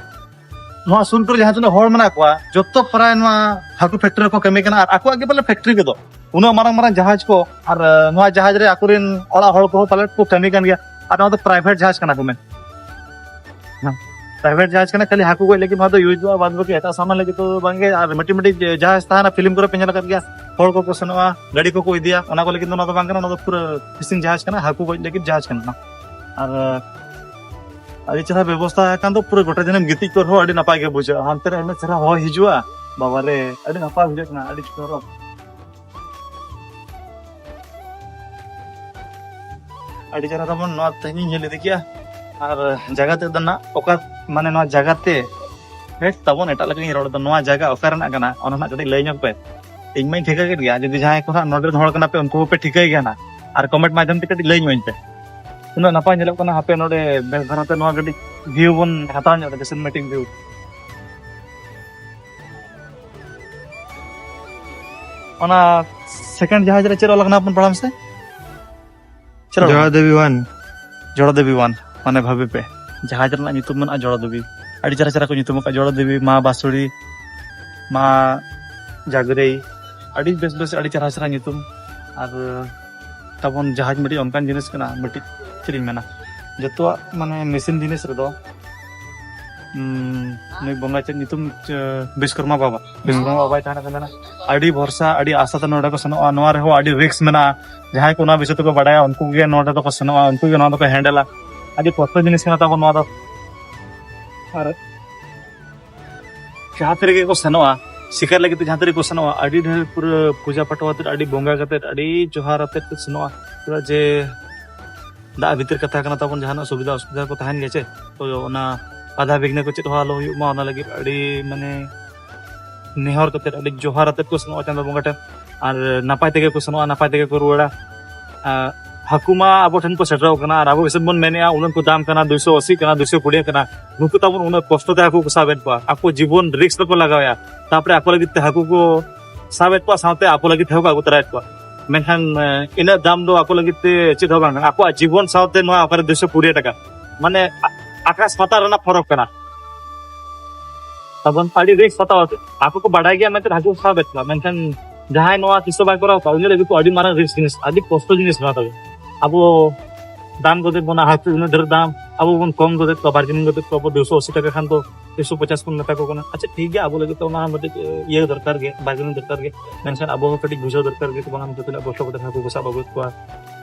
ᱱᱚᱣᱟ ᱥᱩᱨ ᱠᱚᱨᱮ ᱡᱟᱦᱟᱸ ᱛᱤᱱᱟᱹᱜ ᱦᱚᱲ ᱢᱮᱱᱟᱜ ᱠᱚᱣᱟ, ᱡᱚᱛᱚ ᱯᱨᱟᱭ ᱱᱚᱣᱟ ᱦᱟᱹᱠᱩ ᱯᱷᱮᱠᱴᱨᱤ ᱨᱮᱠᱚ ᱠᱟᱹᱢᱤ ᱠᱟᱱᱟ, ᱟᱨ ᱟᱠᱚᱣᱟᱜ ᱜᱮ ᱯᱟᱞᱮ ᱯᱷᱮᱠᱴᱨᱤ ᱠᱚᱫᱚ᱾ ᱩᱱᱟᱹᱜ ᱢᱟᱨᱟᱝ ᱢᱟᱨᱟᱝ ᱡᱟᱦᱟᱡᱽ ᱠᱚ, ᱟᱨ ᱱᱚᱣᱟ ᱡᱟᱦᱟᱡᱽ ᱨᱮ ᱟᱠᱚᱨᱮᱱ ᱚᱲᱟᱜ ᱦᱚᱲ ᱠᱚᱦᱚᱸ ᱯᱟᱞᱮ ᱠᱚ ᱠᱟᱹᱢᱤ ᱠᱟᱱ ᱜᱮᱭᱟ᱾ ᱟᱨ ᱱᱚᱣᱟ ᱫᱚ ᱯᱨᱟᱭᱵᱷᱮᱴ ᱡᱟᱦᱟᱡᱽ ᱠᱟᱱᱟ ᱠᱚ ᱢᱮᱱ᱾ ᱯᱨᱟᱭᱵᱷᱮᱴ ᱡᱟᱦᱟᱡᱽ ᱠᱟᱱᱟ, ᱠᱷᱟᱹᱞᱤ ᱦᱟᱹᱠᱩ ᱜᱚᱡ ᱞᱟᱹᱜᱤᱫ ᱱᱚᱣᱟ ᱫᱚ ᱤᱭᱩᱡᱽᱚᱜᱼᱟ, ᱵᱟᱫ ᱵᱟᱹᱠᱤ ᱮᱴᱟᱜ ᱥᱟᱢᱟᱱ ᱞᱟᱹᱜᱤᱫ ᱫᱚ ᱵᱟᱝᱜᱮ᱾ ᱟᱨ ᱢᱤᱫᱴᱤᱡ ᱢᱤᱫᱴᱤᱡ ᱡᱟᱦᱟᱡᱽ ᱛᱟᱦᱮᱱᱟ, ᱯᱷᱤᱞᱢ ᱠᱚᱨᱮ ᱯᱮ ᱧᱮᱞ ᱟᱠᱟᱫ ᱜᱮᱭᱟ, ᱦᱚᱲ ᱠᱚᱠᱚ ᱥᱮᱱᱚᱜᱼᱟ, ᱜᱟᱹᱰᱤ ᱠᱚᱠᱚ ᱤᱫᱤᱭᱟ, ᱚᱱᱟ ᱠᱚ ᱞᱟᱹᱜᱤᱫ ᱫᱚ ᱱᱚᱣᱟ ᱫᱚ ᱵᱟᱝ ᱠᱟᱱᱟ᱾ ᱱᱚᱣᱟ ᱫᱚ ᱯᱩᱨᱟᱹ ᱯᱷᱤᱥᱤᱝ ᱡᱟᱦᱟᱡᱽ ᱠᱟᱱᱟ, ᱦᱟᱹᱠᱩ ᱜᱚᱡ ᱞᱟᱹᱜᱤᱫ ᱡᱟᱦᱟᱡᱽ ᱠᱟᱱᱟ᱾ ᱟᱨ ᱟᱹᱰᱤ ᱪᱮᱦᱨᱟ ᱵᱮᱵᱚᱥᱛᱷᱟ ᱟᱠᱟᱱ ᱫᱚ, ᱯᱩᱨᱟᱹ ᱜᱚᱴᱟ ᱫᱤᱱᱮᱢ ᱜᱤᱛᱤᱡ ᱠᱚᱜ ᱨᱮᱦᱚᱸ ᱟᱹᱰᱤ ᱱᱟᱯᱟᱭ ᱜᱮ ᱵᱩᱡᱷᱟᱹᱜᱼᱟ᱾ ᱦᱟᱱᱛᱮ ᱨᱮ ᱩᱱᱟᱹᱜ ᱪᱮᱦᱨᱟ ᱦᱚᱭ ᱦᱤᱡᱩᱜᱼᱟ, ᱵᱟᱵᱟ ᱨᱮ, ᱟᱹᱰᱤ ᱱᱟᱯᱟᱭ ᱵᱩᱡᱷᱟᱹᱜ ᱠᱟᱱᱟ, ᱟᱹᱰᱤ ᱪᱚᱨᱚᱠ᱾ ᱟᱹᱰᱤ ᱪᱮᱦᱨᱟ ᱛᱟᱵᱚᱱ ᱱᱚᱣᱟ ᱛᱮᱦᱮᱧ ᱤᱧ ᱧᱮᱞ ᱤᱫᱤ ᱠᱮᱜᱼᱟ᱾ ᱟᱨ ᱡᱟᱭᱜᱟ ᱛᱮᱫ ᱫᱚ ᱱᱟᱜ ᱚᱠᱟ, ᱢᱟᱱᱮ ᱱᱚᱣᱟ ᱡᱟᱭᱜᱟ ᱛᱮ, ᱦᱮᱸ, ᱛᱟᱵᱚᱱ ᱮᱴᱟᱜ ᱞᱮᱠᱟᱧ ᱨᱚᱲ ᱮᱫᱟ, ᱱᱚᱣᱟ ᱡᱟᱭᱜᱟ ᱚᱠᱟ ᱨᱮᱱᱟᱜ ᱠᱟᱱᱟ, ᱚᱱᱟ ᱱᱟᱜ ᱠᱟᱹᱴᱤᱡ ᱞᱟᱹᱭ ᱧᱚᱜ ᱯᱮ᱾ ᱤᱧ ᱢᱟᱧ ᱴᱷᱤᱠᱟᱹ ᱠᱮᱫ ᱜᱮᱭᱟ, ᱡᱩᱫᱤ ᱡᱟᱦᱟᱸᱭ ᱠᱚ ᱦᱟᱸᱜ ᱱᱚᱰᱮ ᱨᱮᱱ ᱦᱚᱲ ᱠᱟᱱᱟ ᱯᱮ, ᱩᱱᱠᱩ ᱦᱚᱸᱯᱮ ᱴᱷᱤᱠᱟᱹᱭ ᱜᱮᱭᱟ ᱱᱟᱜ, ᱟᱨ ᱠᱚᱢᱮᱱᱴ ᱢᱟᱫᱽᱫᱷᱚᱢ ᱛᱮ ᱠᱟᱹᱴᱤᱡ ᱞᱟᱹᱭ ᱧᱚᱜ ᱟᱹᱧ ᱯᱮ᱾ ᱩᱱᱟᱹᱜ ᱱᱟᱯᱟᱭ ᱧᱮᱞᱚᱜ ᱠᱟᱱᱟ, ᱦᱟᱯᱮ ᱱᱚᱰᱮ ᱵᱮᱥ ᱫᱷᱟᱨᱟ ᱛᱮ ᱱᱚᱣᱟ ᱠᱟᱹᱴᱤᱡ ᱵᱷᱤᱭᱩ ᱵᱚᱱ ᱦᱟᱛᱟᱣ ᱧᱚᱜ ᱞᱮᱜᱮ, ᱥᱤᱱᱮᱢᱮᱴᱤᱠ ᱵᱷᱤᱭᱩ᱾ ᱚᱱᱟ ᱥᱮᱠᱮᱱᱰ ᱡᱟᱦᱟᱡᱽ ᱨᱮ ᱪᱮᱫ ᱚᱞ ᱟᱠᱟᱱᱟ ᱵᱚᱱ ᱯᱟᱲᱦᱟᱣ ᱢᱮᱥᱮ? ᱪᱮᱫ ᱚᱞ ᱟᱠᱟᱱᱟ? ᱡᱚᱲᱟ ᱫᱮᱵᱤ ᱚᱣᱟᱱ᱾ ᱡᱚᱲᱟ ᱫᱮᱵᱤ ᱚᱣᱟᱱ, ᱢᱟᱱᱮ ᱵᱷᱟᱵᱤ ᱯᱮ, ᱡᱟᱦᱟᱡᱽ ᱨᱮᱱᱟᱜ ᱧᱩᱛᱩᱢ ᱢᱮᱱᱟᱜᱼᱟ ᱡᱚᱲᱟ ᱫᱮᱵᱤ᱾ ᱟᱹᱰᱤ ᱪᱮᱦᱨᱟ ᱪᱮᱦᱨᱟ ᱠᱚ ᱧᱩᱛᱩᱢ ᱟᱠᱟᱫ, ᱡᱚᱲᱟ ᱫᱮᱵᱤ, ᱢᱟ ᱵᱟᱸᱥᱩᱲᱤ, ᱢᱟ ᱡᱟᱜᱽᱨᱮᱭ, ᱟᱹᱰᱤ ᱵᱮᱥ ᱵᱮᱥ, ᱟᱹᱰᱤ ᱪᱮᱦᱨᱟ ᱪᱮᱦᱨᱟ ᱧᱩᱛᱩᱢ᱾ ᱟᱨ ᱛᱟᱵᱚᱱ ᱡᱟᱦᱟᱡᱽ ᱢᱤᱫᱴᱤᱡ ᱚᱱᱠᱟᱱ ᱡᱤᱱᱤᱥ ᱠᱟᱱᱟ, ᱢᱤᱫᱴᱤᱡ ᱪᱮᱫ ᱤᱧ ᱢᱮᱱᱟ, ᱡᱚᱛᱚᱣᱟᱜ ᱢᱟᱱᱮ ᱢᱮᱥᱤᱱ ᱡᱤᱱᱤᱥ ᱨᱮᱫᱚ, ᱩᱸ, ᱱᱩᱭ ᱵᱚᱸᱜᱟ ᱪᱮᱫ ᱧᱩᱛᱩᱢ, ᱪᱚ, ᱵᱤᱥᱠᱚᱨᱢᱟ ᱵᱟᱵᱟ, ᱵᱤᱥᱠᱚᱨᱢᱟ ᱵᱟᱵᱟᱭ ᱛᱟᱦᱮᱱ ᱠᱟᱱ ᱛᱟᱦᱮᱱᱟ᱾ ᱟᱹᱰᱤ ᱵᱷᱚᱨᱥᱟ, ᱟᱹᱰᱤ ᱟᱥᱟ ᱛᱮ ᱱᱚᱰᱮ ᱠᱚ ᱥᱮᱱᱚᱜᱼᱟ᱾ ᱱᱚᱣᱟ ᱨᱮᱦᱚᱸ ᱟᱹᱰᱤ ᱨᱤᱠᱥ ᱢᱮᱱᱟᱜᱼᱟ᱾ ᱡᱟᱦᱟᱸᱭ ᱠᱚ ᱱᱚᱣᱟ ᱵᱤᱥᱚᱭ ᱛᱮᱠᱚ ᱵᱟᱰᱟᱭᱟ, ᱩᱱᱠᱩ ᱜᱮ ᱱᱚᱰᱮ ᱫᱚᱠᱚ ᱥᱮᱱᱚᱜᱼᱟ, ᱩᱱᱠᱩ ᱜᱮ ᱱᱚᱣᱟ ᱫᱚᱠᱚ ᱦᱮᱱᱰᱮᱞᱟ᱾ ᱟᱹᱰᱤ ᱠᱚᱥᱴᱚ ᱡᱤᱱᱤᱥ ᱠᱟᱱᱟ ᱛᱟᱵᱚ ᱱᱚᱣᱟ ᱫᱚ᱾ ᱟᱨ ᱡᱟᱦᱟᱸ ᱛᱤ ᱨᱮᱜᱮ ᱠᱚ ᱥᱮᱱᱚᱜᱼᱟ, ᱥᱤᱠᱟᱨ ᱞᱟᱹᱜᱤᱫ ᱛᱮ ᱡᱟᱦᱟᱸ ᱛᱤ ᱨᱮᱜᱮ ᱠᱚ ᱥᱮᱱᱚᱜᱼᱟ, ᱟᱹᱰᱤ ᱰᱷᱮᱨ ᱯᱩᱨᱟᱹ ᱯᱩᱡᱟ ᱯᱟᱴᱷ ᱟᱛᱮᱫ, ᱟᱹᱰᱤ ᱵᱚᱸᱜᱟ ᱠᱟᱛᱮᱫ, ᱟᱹᱰᱤ ᱡᱚᱦᱟᱨ ᱟᱛᱮᱫ ᱠᱚ ᱥᱮᱱᱚᱜᱼᱟ᱾ ᱪᱮᱫᱟᱜ ᱡᱮ ᱫᱟᱜ ᱵᱷᱤᱛᱤᱨ ᱠᱟᱛᱷᱟ ᱠᱟᱱᱟ ᱛᱟᱵᱚᱱ, ᱡᱟᱦᱟᱱᱟᱜ ᱥᱩᱵᱤᱫᱷᱟ ᱚᱥᱩᱵᱤᱫᱷᱟ ᱠᱚ ᱛᱟᱦᱮᱱ ᱜᱮᱭᱟ ᱪᱮ, ᱛᱚ ᱚᱱᱟ ᱵᱟᱫᱷᱟ ᱵᱤᱜᱷᱱᱟᱹ ᱠᱚ ᱪᱮᱫ ᱦᱚᱸ ᱟᱞᱚ ᱦᱩᱭᱩᱜ ᱢᱟ, ᱚᱱᱟ ᱞᱟᱹᱜᱤᱫ ᱟᱹᱰᱤ ᱢᱟᱱᱮ ᱱᱮᱦᱚᱨ ᱠᱟᱛᱮ, ᱟᱹᱰᱤ ᱡᱚᱦᱟᱨ ᱟᱛᱮᱫ ᱠᱚ ᱥᱮᱱᱚᱜᱼᱟ ᱪᱟᱸᱫᱳ ᱵᱚᱸᱜᱟ ᱴᱷᱮᱱ᱾ ᱟᱨ ᱱᱟᱯᱟᱭ ᱛᱮᱜᱮ ᱠᱚ ᱥᱮᱱᱚᱜᱼᱟ, ᱱᱟᱯᱟᱭ ᱛᱮᱜᱮ ᱠᱚ ᱨᱩᱣᱟᱹᱲᱟ᱾ ᱟᱨ ᱦᱟᱹᱠᱩ ᱢᱟ ᱟᱵᱚ ᱴᱷᱮᱱ ᱠᱚ ᱥᱮᱴᱮᱨᱚᱜ ᱠᱟᱱᱟ, ᱟᱨ ᱟᱵᱚ ᱜᱮᱥᱮ ᱵᱚᱱ ᱢᱮᱱᱮᱫᱼᱟ, ᱩᱱᱟᱹᱜ ᱠᱚ ᱫᱟᱢ ᱠᱟᱱᱟ, ᱫᱩᱭᱥᱚ ᱟᱥᱤ ᱠᱟᱱᱟ, ᱫᱩᱭᱥᱚ ᱠᱩᱲᱤ ᱠᱟᱱᱟ᱾ ᱱᱩᱠᱩ ᱛᱟᱵᱚᱱ ᱩᱱᱟᱹᱜ ᱠᱚᱥᱴᱚ ᱛᱮ ᱦᱟᱹᱠᱩ ᱠᱚ ᱥᱟᱵᱮᱫ ᱠᱚᱣᱟ, ᱟᱠᱚ ᱡᱤᱵᱚᱱ ᱨᱤᱥᱠ ᱨᱮᱠᱚ ᱞᱟᱜᱟᱣᱮᱫᱼᱟ, ᱛᱟᱨᱯᱚᱨᱮ ᱟᱠᱚ ᱞᱟᱹᱜᱤᱫ ᱛᱮ ᱦᱟᱹᱠᱩ ᱠᱚ ᱥᱟᱵᱮᱫ ᱠᱚᱣᱟ, ᱥᱟᱶᱛᱮ ᱟᱠᱚ ᱞᱟᱹᱜᱤᱫ ᱛᱮᱦᱚᱸ ᱠᱚ ᱟᱹᱜᱩ ᱛᱚᱨᱟᱭᱮᱫ ᱠᱚᱣᱟ᱾ ᱢᱮᱱᱠᱷᱟᱱ ᱮ, ᱤᱱᱟᱹᱜ ᱫᱟᱢ ᱫᱚ ᱟᱠᱚ ᱞᱟᱹᱜᱤᱫ ᱛᱮ ᱪᱮᱫ ᱦᱚᱸ ᱵᱟᱝ ᱠᱟᱱᱟ᱾ ᱟᱠᱚᱣᱟᱜ ᱡᱤᱵᱚᱱ ᱥᱟᱶᱛᱮ ᱱᱚᱣᱟ ᱚᱠᱟᱨᱮ ᱫᱩᱭᱥᱚ ᱠᱩᱲᱤ ᱴᱟᱠᱟ, ᱢᱟᱱᱮ ᱟ-, ᱟᱠᱟᱥ ᱯᱟᱛᱟᱞ ᱨᱮᱱᱟᱜ ᱯᱷᱚᱨᱚᱠ ᱠᱟᱱᱟ᱾ ᱛᱟᱵᱚᱱ ᱟᱹᱰᱤ ᱨᱤᱥᱠ ᱦᱟᱛᱟᱣ ᱠᱟᱛᱮ ᱟᱠᱚ ᱠᱚ ᱵᱟᱰᱟᱭ ᱜᱮᱭᱟ ᱢᱮᱱᱛᱮ ᱦᱟᱹᱠᱩ ᱠᱚ ᱥᱟᱵᱮᱫ ᱠᱚᱣᱟ, ᱢᱮᱱᱠᱷᱟᱱ ᱡᱟᱦᱟᱸᱭ ᱱᱚᱣᱟ ᱛᱤᱥ ᱦᱚᱸ ᱵᱟᱭ ᱠᱚᱨᱟᱣ ᱠᱟᱜᱼᱟ, ᱩᱱᱤ ᱞᱟᱹᱜᱤᱫ ᱫᱚ ᱟᱹᱰᱤ ᱢᱟᱨᱟᱝ ᱨᱤᱥᱠ ᱡᱤᱱᱤᱥ, ᱟᱹᱰᱤ ᱠᱚᱥᱴᱚ ᱡᱤᱱᱤᱥ ᱱᱚᱣᱟ ᱫᱚ᱾ ᱟᱵᱚ ᱫᱟᱢ ᱠᱚᱛᱮ ᱵᱚᱱ ᱦᱟᱹᱠᱩ ᱩᱱᱟᱹᱜ ᱰᱷᱮᱨ ᱫᱟᱢ, ᱟᱵᱚ ᱵᱚᱱ ᱠᱚᱢ ᱠᱚᱛᱮ ᱠᱚᱣᱟ, ᱵᱟᱨᱜᱮᱱᱤᱝ ᱠᱚᱛᱮ ᱠᱚᱣᱟ, ᱟᱵᱚ ᱫᱩᱥᱚ ᱟᱥᱤ ᱴᱟᱠᱟ ᱠᱷᱟᱱ ᱫᱚ ᱫᱩᱥᱚ ᱯᱚᱪᱟᱥ ᱵᱚᱱ ᱢᱮᱛᱟ ᱠᱚ ᱠᱟᱱᱟ᱾ ᱟᱪᱪᱷᱟ, ᱴᱷᱤᱠ ᱜᱮᱭᱟ, ᱟᱵᱚ ᱞᱟᱹᱜᱤᱫ ᱫᱚ ᱚᱱᱟ ᱦᱚᱸ ᱢᱤᱫᱴᱤᱡ ᱤᱭᱟᱹ ᱫᱚᱨᱠᱟᱨ ᱜᱮ, ᱵᱟᱨᱜᱮᱱᱤᱝ ᱫᱚᱨᱠᱟᱨ ᱜᱮ, ᱢᱮᱱᱠᱷᱟᱱ ᱟᱵᱚ ᱦᱚᱸ ᱠᱟᱹᱴᱤᱡ ᱵᱩᱡᱷᱟᱹᱣ ᱫᱚᱨᱠᱟᱨ ᱜᱮ, ᱵᱟᱝ ᱛᱤᱱᱟᱹᱜ ᱠᱚᱥᱴᱚ ᱠᱟᱛᱮ ᱦᱟᱹᱠᱩ ᱠᱚ ᱥᱟᱵ ᱟᱹᱜᱩᱭᱮᱫ ᱠᱚᱣᱟ᱾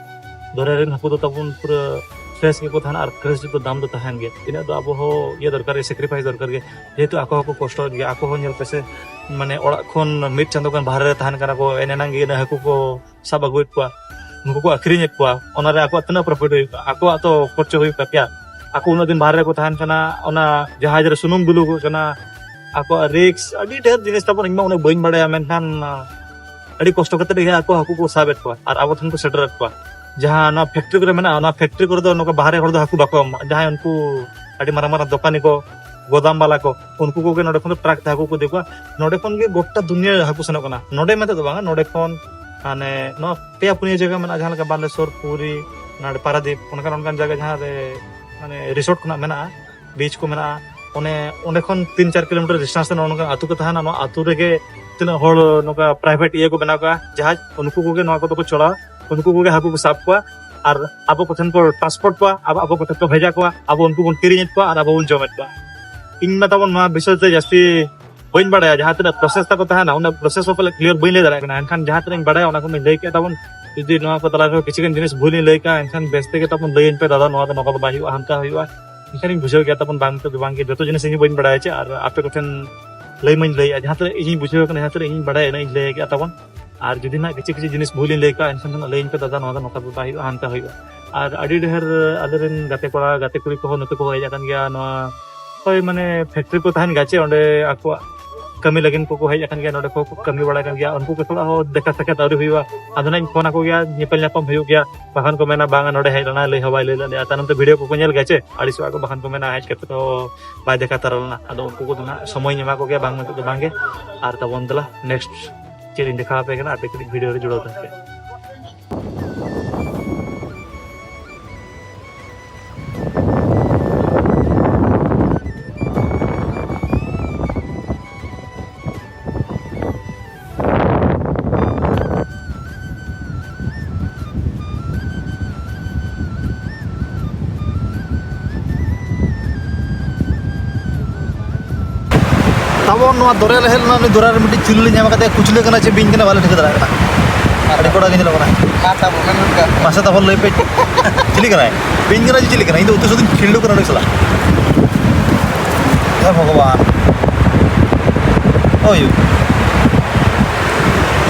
ᱫᱚᱨᱭᱟ ᱨᱮᱱ ᱦᱟᱹᱠᱩ ᱫᱚ ᱛᱟᱵᱚᱱ ᱯᱩᱨᱟᱹ ᱯᱷᱨᱮᱥ ᱜᱮᱠᱚ ᱛᱟᱦᱮᱱᱟ ᱟᱨ ᱯᱷᱨᱮᱥ ᱜᱮᱠᱚ ᱫᱟᱢ ᱫᱚ ᱛᱟᱦᱮᱱ ᱜᱮᱭᱟ᱾ ᱤᱱᱟᱹᱜ ᱫᱚ ᱟᱵᱚ ᱦᱚᱸ ᱤᱭᱟᱹ ᱫᱚᱨᱠᱟᱨ ᱜᱮ, ᱥᱮᱠᱨᱤᱯᱷᱟᱭᱤᱥ ᱫᱚᱨᱠᱟᱨ ᱜᱮ, ᱡᱮᱦᱮᱛᱩ ᱟᱠᱚ ᱦᱚᱸᱠᱚ ᱠᱚᱥᱴᱚᱭᱮᱫ ᱜᱮᱭᱟ᱾ ᱟᱠᱚ ᱦᱚᱸ ᱧᱮᱞ ᱯᱮᱥᱮ, ᱢᱟᱱᱮ ᱚᱲᱟᱜ ᱠᱷᱚᱱ ᱢᱤᱫ ᱪᱟᱸᱫᱳ ᱜᱟᱱ ᱵᱟᱦᱨᱮ ᱨᱮ ᱛᱟᱦᱮᱱ ᱠᱟᱱᱟ ᱠᱚ, ᱮᱱ ᱮᱱᱟᱝ ᱜᱮ ᱤᱱᱟᱹ ᱦᱟᱹᱠᱩ ᱠᱚ ᱥᱟᱵ ᱟᱹᱜᱩᱭᱮᱫ ᱠᱚᱣᱟ, ᱱᱩᱠᱩ ᱠᱚ ᱟᱹᱠᱷᱨᱤᱧᱮᱫ ᱠᱚᱣᱟ, ᱚᱱᱟᱨᱮ ᱟᱠᱚᱣᱟᱜ ᱛᱤᱱᱟᱹᱜ ᱯᱨᱚᱯᱷᱤᱴ ᱦᱩᱭᱩᱜ ᱠᱟᱱᱟ? ᱟᱠᱚᱣᱟᱜ ᱛᱚ ᱠᱷᱚᱨᱪᱟ ᱦᱩᱭᱩᱜ ᱛᱟᱯᱮᱭᱟ᱾ ᱟᱠᱚ ᱩᱱᱟᱹᱜ ᱫᱤᱱ ᱵᱟᱦᱨᱮ ᱨᱮᱠᱚ ᱛᱟᱦᱮᱱ ᱠᱟᱱᱟ, ᱚᱱᱟ ᱡᱟᱦᱟᱡᱽ ᱨᱮ ᱥᱩᱱᱩᱢ ᱫᱩᱞᱩᱜᱚᱜ ᱠᱟᱱᱟ, ᱟᱠᱚᱣᱟᱜ ᱨᱤᱠᱥ, ᱟᱹᱰᱤ ᱰᱷᱮᱨ ᱡᱤᱱᱤᱥ ᱛᱟᱵᱚᱱ, ᱤᱧ ᱢᱟ ᱩᱱᱟᱹᱜ ᱵᱟᱹᱧ ᱵᱟᱲᱟᱭᱟ, ᱢᱮᱱᱠᱷᱟᱱ ᱟᱹᱰᱤ ᱠᱚᱥᱴᱚ ᱠᱟᱛᱮ ᱜᱮ ᱟᱠᱚ ᱦᱟᱹᱠᱩ ᱠᱚ ᱥᱟᱵᱮᱫ ᱠᱚᱣᱟ ᱟᱨ ᱟᱵᱚ ᱴᱷᱮᱱ ᱠᱚ ᱥᱮᱴᱮᱨᱮᱫ ᱠᱚᱣᱟ᱾ ᱡᱟᱦᱟᱸ ᱱᱚᱣᱟ ᱯᱷᱮᱠᱴᱨᱤ ᱠᱚᱨᱮ ᱢᱮᱱᱟᱜᱼᱟ, ᱚᱱᱟ ᱯᱷᱮᱠᱴᱨᱤ ᱠᱚᱨᱮ ᱫᱚ ᱱᱚᱝᱠᱟ ᱵᱟᱦᱨᱮ ᱦᱚᱲ ᱫᱚ ᱦᱟᱹᱠᱩ ᱵᱟᱠᱚ ᱮᱢᱚᱜᱼᱟ᱾ ᱡᱟᱦᱟᱸᱭ ᱩᱱᱠᱩ ᱟᱹᱰᱤ ᱢᱟᱨᱟᱝ ᱢᱟᱨᱟᱝ ᱫᱚᱠᱟᱱᱤ ᱠᱚ, ᱜᱚᱫᱟᱢ ᱵᱟᱞᱟ ᱠᱚ, ᱩᱱᱠᱩ ᱠᱚᱜᱮ ᱱᱚᱰᱮ ᱠᱷᱚᱱ ᱫᱚ ᱴᱨᱟᱠ ᱛᱮ ᱦᱟᱹᱠᱩ ᱠᱚ ᱤᱫᱤ ᱠᱚᱣᱟ᱾ ᱱᱚᱰᱮ ᱠᱷᱚᱱ ᱜᱮ ᱜᱚᱴᱟ ᱫᱩᱱᱤᱭᱟᱹ ᱦᱟᱹᱠᱩ ᱥᱮᱱᱚᱜ ᱠᱟᱱᱟ᱾ ᱱᱚᱰᱮ ᱢᱮᱱᱛᱮ ᱫᱚ ᱵᱟᱝᱟ, ᱱᱚᱰᱮ ᱠᱷᱚᱱ ᱦᱟᱱᱮ ᱱᱚᱣᱟ ᱯᱮᱭᱟ ᱯᱩᱱᱭᱟᱹ ᱡᱟᱭᱜᱟ ᱢᱮᱱᱟᱜᱼᱟ, ᱡᱟᱦᱟᱸ ᱞᱮᱠᱟ ᱵᱟᱞᱮᱥᱚᱨ, ᱯᱩᱨᱤ, ᱱᱚᱰᱮ ᱯᱟᱨᱟᱫᱤᱯ, ᱚᱱᱠᱟᱱ ᱚᱱᱠᱟᱱ ᱡᱟᱭᱜᱟ ᱡᱟᱦᱟᱸ ᱨᱮ ᱢᱟᱱᱮ ᱨᱤᱥᱚᱨᱴ ᱠᱷᱚᱱᱟᱜ ᱢᱮᱱᱟᱜᱼᱟ, ᱵᱤᱪ ᱠᱚ ᱢᱮᱱᱟᱜᱼᱟ, ᱚᱱᱮ ᱚᱸᱰᱮ ᱠᱷᱚᱱ ᱛᱤᱱ ᱪᱟᱨ ᱠᱤᱞᱳᱢᱤᱴᱟᱨ ᱰᱤᱥᱴᱮᱱᱥ ᱨᱮ ᱱᱚᱜᱼᱚ ᱱᱚᱝᱠᱟᱱ ᱟᱹᱛᱩ ᱠᱚ ᱛᱟᱦᱮᱱᱟ᱾ ᱱᱚᱣᱟ ᱟᱹᱛᱩ ᱨᱮᱜᱮ ᱛᱤᱱᱟᱹᱜ ᱦᱚᱲ ᱱᱚᱝᱠᱟ ᱯᱨᱟᱭᱵᱷᱮᱴ ᱤᱭᱟᱹ ᱠᱚ ᱵᱮᱱᱟᱣ ᱠᱟᱜᱼᱟ, ᱡᱟᱦᱟᱡᱽ, ᱩᱱᱠᱩ ᱠᱚᱜᱮ ᱱᱚᱣᱟ ᱠᱚᱫᱚ ᱠᱚ ᱪᱚᱲᱟᱣᱟ, ᱩᱱᱠᱩ ᱠᱚᱜᱮ ᱦᱟᱹᱠᱩ ᱠᱚ ᱥᱟᱵ ᱠᱚᱣᱟ ᱟᱨ ᱟᱵᱚ ᱠᱚ ᱴᱷᱮᱱ ᱠᱚ ᱴᱨᱟᱱᱥᱯᱳᱨᱴ ᱠᱚᱣᱟ, ᱟᱵᱚ, ᱟᱵᱚ ᱠᱚ ᱴᱷᱮᱱ ᱠᱚ ᱵᱷᱮᱡᱟ ᱠᱚᱣᱟ, ᱟᱵᱚ ᱩᱱᱠᱩ ᱵᱚᱱ ᱠᱤᱨᱤᱧᱮᱫ ᱠᱚᱣᱟ ᱟᱨ ᱟᱵᱚ ᱵᱚᱱ ᱡᱚᱢᱮᱫ ᱠᱚᱣᱟ᱾ ᱤᱧ ᱢᱟ ᱛᱟᱵᱚᱱ ᱱᱚᱣᱟ ᱵᱤᱥᱚᱭ ᱛᱮ ᱡᱟᱹᱥᱛᱤ ᱵᱟᱹᱧ ᱵᱟᱲᱟᱭᱟ, ᱡᱟᱦᱟᱸ ᱛᱤᱱᱟᱹᱜ ᱯᱨᱚᱥᱮᱥ ᱛᱟᱠᱚ ᱛᱟᱦᱮᱱᱟ, ᱩᱱᱟᱹᱜ ᱯᱨᱚᱥᱮᱥ ᱦᱚᱸ ᱯᱟᱞᱮ ᱠᱞᱤᱭᱟᱨ ᱵᱟᱹᱧ ᱞᱟᱹᱭ ᱫᱟᱲᱮᱭᱟᱜ ᱠᱟᱱᱟ, ᱮᱱᱠᱷᱟᱱ ᱡᱟᱦᱟᱸ ᱛᱤᱱᱟᱹᱜ ᱤᱧ ᱵᱟᱲᱟᱭᱟ ᱚᱱᱟ ᱠᱚᱧ ᱞᱟᱹᱭ ᱠᱮᱫ ᱛᱟᱵᱚᱱ᱾ ᱡᱩᱫᱤ ᱱᱚᱣᱟ ᱠᱚ ᱛᱟᱞᱟ ᱨᱮᱦᱚᱸ ᱠᱤᱪᱷᱩ ᱜᱟᱱ ᱡᱤᱱᱤᱥ ᱵᱷᱩᱞ ᱤᱧ ᱞᱟᱹᱭ ᱠᱟᱜᱼᱟ, ᱮᱱᱠᱷᱟᱱ ᱵᱮᱥ ᱛᱮᱜᱮ ᱛᱟᱵᱚᱱ ᱞᱟᱹᱭᱟᱹᱧ ᱯᱮ, "ᱫᱟᱫᱟ, ᱱᱚᱣᱟ ᱫᱚ ᱱᱚᱝᱠᱟ ᱫᱚ ᱵᱟᱭ ᱦᱩᱭᱩᱜᱼᱟ, ᱦᱟᱱᱠᱟ ᱦᱩᱭᱩᱜᱼᱟ", ᱮᱱᱠᱷᱟᱱ ᱤᱧ ᱵᱩᱡᱷᱟᱹᱣ ᱜᱮᱭᱟ ᱛᱟᱵᱚᱱ᱾ ᱵᱟᱝ ᱛᱮᱫᱚ ᱵᱟᱝ ᱜᱮ, ᱡᱚᱛᱚ ᱡᱤᱱᱤᱥ ᱤᱧ ᱦᱚᱸ ᱵᱟᱹᱧ ᱵᱟᱲᱟᱭᱟ ᱪᱮ, ᱟᱨ ᱟᱯᱮ ᱠᱚᱴᱷᱮᱱ ᱞᱟᱹᱭ ᱢᱟᱧ ᱞᱟᱹᱭᱮᱜᱼᱟ, ᱡᱟᱦᱟᱸ ᱛᱤᱱᱟᱹᱜ ᱤᱧᱤᱧ ᱵᱩᱡᱷᱟᱹᱣ ᱠᱟᱱᱟ, ᱡᱟᱦᱟᱸ ᱛᱤᱱᱟᱹᱜ ᱤᱧᱤᱧ ᱵᱟᱲᱟᱭᱟ ᱤᱱᱟᱹᱜ ᱤᱧ ᱞᱟᱹᱭ ᱠᱮᱜᱼᱟ ᱛᱟᱵᱚᱱ᱾ ᱟᱨ ᱡᱩᱫᱤ ᱱᱟᱜ ᱠᱤᱪᱷᱩ ᱠᱤᱪᱷᱩ ᱡᱤᱱᱤᱥ ᱵᱷᱩᱞ ᱤᱧ ᱞᱟᱹᱭ ᱠᱟᱜᱼᱟ, ᱮᱱᱠᱷᱟᱱ ᱫᱚ ᱱᱟᱜ ᱞᱟᱹᱭᱟᱹᱧ ᱯᱮ, "ᱫᱟᱫᱟ, ᱱᱚᱣᱟ ᱫᱚ ᱱᱚᱝᱠᱟ ᱫᱚ ᱵᱟᱭ ᱦᱩᱭᱩᱜᱼᱟ, ᱦᱟᱱᱠᱟ ᱦᱩᱭᱩᱜᱼᱟ᱾" ᱟᱨ ᱟᱹᱰᱤ ᱰᱷᱮᱨ ᱟᱞᱮᱨᱮᱱ ᱜᱟᱛᱮ ᱠᱚᱲᱟ, ᱜᱟᱛᱮ ᱠᱩᱲᱤ ᱠᱚᱦᱚᱸ ᱱᱚᱛᱮ ᱠᱚ ᱦᱮᱡ ᱟᱠᱟᱱ ᱜᱮᱭᱟ, ᱱᱚᱣᱟ ᱦᱳᱭ, ᱢᱟᱱᱮ factory ᱠᱚ ᱛᱟᱦᱮᱱ ᱜᱮᱭᱟ ᱪᱮ, ᱚᱸᱰᱮ ᱟᱠᱚᱣᱟᱜ ᱠᱟᱹᱢᱤ ᱞᱟᱹᱜᱤᱫ ᱠᱚᱠᱚ ᱦᱮᱡ ᱟᱠᱟᱱ ᱜᱮᱭᱟ, ᱱᱚᱸᱰᱮ ᱠᱚ ᱠᱟᱹᱢᱤ ᱵᱟᱲᱟ ᱠᱟᱱ ᱜᱮᱭᱟ᱾ ᱩᱱᱠᱩ ᱠᱚ ᱥᱟᱞᱟᱜ ᱦᱚᱸ ᱫᱮᱠᱷᱟ ᱥᱟᱠᱷᱟᱛ ᱟᱹᱣᱨᱤ ᱦᱩᱭᱩᱜᱼᱟ᱾ ᱟᱫᱚ ᱱᱟᱜ ᱤᱧ ᱯᱷᱳᱱ ᱟᱠᱚ ᱜᱮᱭᱟ, ᱧᱮᱯᱮᱞ ᱧᱟᱯᱟᱢ ᱦᱩᱭᱩᱜ ᱜᱮᱭᱟ, ᱵᱟᱠᱷᱟᱱ ᱠᱚ ᱢᱮᱱᱟ, "ᱵᱟᱝᱟ, ᱱᱚᱸᱰᱮ ᱦᱮᱡ ᱞᱮᱱᱟ, ᱞᱟᱹᱭ ᱦᱚᱸ ᱵᱟᱭ ᱞᱟᱹᱭ ᱞᱮᱫ ᱞᱮᱭᱟ᱾" ᱛᱟᱭᱱᱚᱢ ᱛᱮ video ᱠᱚᱠᱚ ᱧᱮᱞ ᱜᱮᱭᱟ ᱪᱮ, ᱟᱹᱲᱤᱥᱚᱜᱼᱟ ᱠᱚ, ᱵᱟᱠᱷᱟᱱ ᱠᱚ ᱢᱮᱱᱟ, "ᱦᱮᱡ ᱠᱟᱛᱮ ᱫᱚ ᱵᱟᱭ ᱫᱮᱠᱷᱟ ᱛᱟᱨᱟ ᱞᱮᱱᱟ᱾" ᱟᱫᱚ ᱩᱱᱠᱩ ᱠᱚᱫᱚ ᱱᱟᱜ ᱥᱚᱢᱚᱭ ᱤᱧ ᱮᱢᱟ ᱠᱚ ᱜᱮᱭᱟ, ᱵᱟᱝ ᱢᱮᱱᱛᱮ ᱫᱚ ᱵᱟᱝ ᱜᱮ᱾ ᱟᱨ ᱛᱟᱵᱚᱱ ᱫᱮᱞᱟ next ᱪᱮᱫ ᱤᱧ ᱫᱮᱠᱷᱟᱣ ᱟᱯᱮ ᱠᱟᱱᱟ, ᱟᱯᱮ ᱠᱟᱹᱴᱤᱡ video ᱨᱮ ᱡᱩᱲᱟᱹᱣ ᱛᱟᱦᱮᱱ ᱯᱮ᱾ ᱛᱟᱵᱚᱱ ᱱᱚᱣᱟ ᱫᱚᱨᱭᱟ ᱞᱮ ᱦᱮᱡ ᱞᱮᱱᱟ, ᱩᱱᱤ ᱫᱚᱨᱭᱟ ᱨᱮ ᱢᱤᱫᱴᱤᱡ ᱪᱤᱞᱤ ᱞᱮ ᱧᱟᱢ ᱠᱟᱫᱮᱭᱟ, ᱠᱩᱪᱞᱟᱹ ᱠᱟᱱᱟ ᱪᱮ ᱵᱤᱧ ᱠᱟᱱᱟ, ᱵᱟᱞᱮ ᱴᱷᱤᱠᱟᱹ ᱫᱟᱲᱮᱭᱟᱜ ᱠᱟᱱᱟ᱾ ᱟᱹᱰᱤ ᱠᱚᱲᱟ ᱜᱮ ᱧᱮᱞᱚᱜ ᱠᱟᱱᱟ᱾ ᱢᱟ ᱛᱟᱵᱚᱱ ᱢᱮᱱ ᱜᱚᱫ ᱠᱟᱜ᱾ ᱢᱟᱥᱮ ᱛᱟᱵᱚᱱ ᱞᱟᱹᱭ ᱯᱮ, ᱪᱤᱞᱤ ᱠᱟᱱᱟᱭ? ᱵᱤᱧ ᱠᱟᱱᱟᱭ ᱪᱮ ᱪᱤᱞᱤ ᱠᱟᱱᱟᱭ? ᱤᱧ ᱫᱚ ᱩᱛᱩ ᱥᱩᱫᱩᱧ ᱠᱷᱤᱞᱰᱩ ᱠᱟᱱᱟ ᱱᱩᱭ ᱥᱟᱞᱟᱜ᱾ ᱦᱮ ᱵᱷᱚᱜᱚᱵᱟᱱ᱾ ᱳᱭ᱾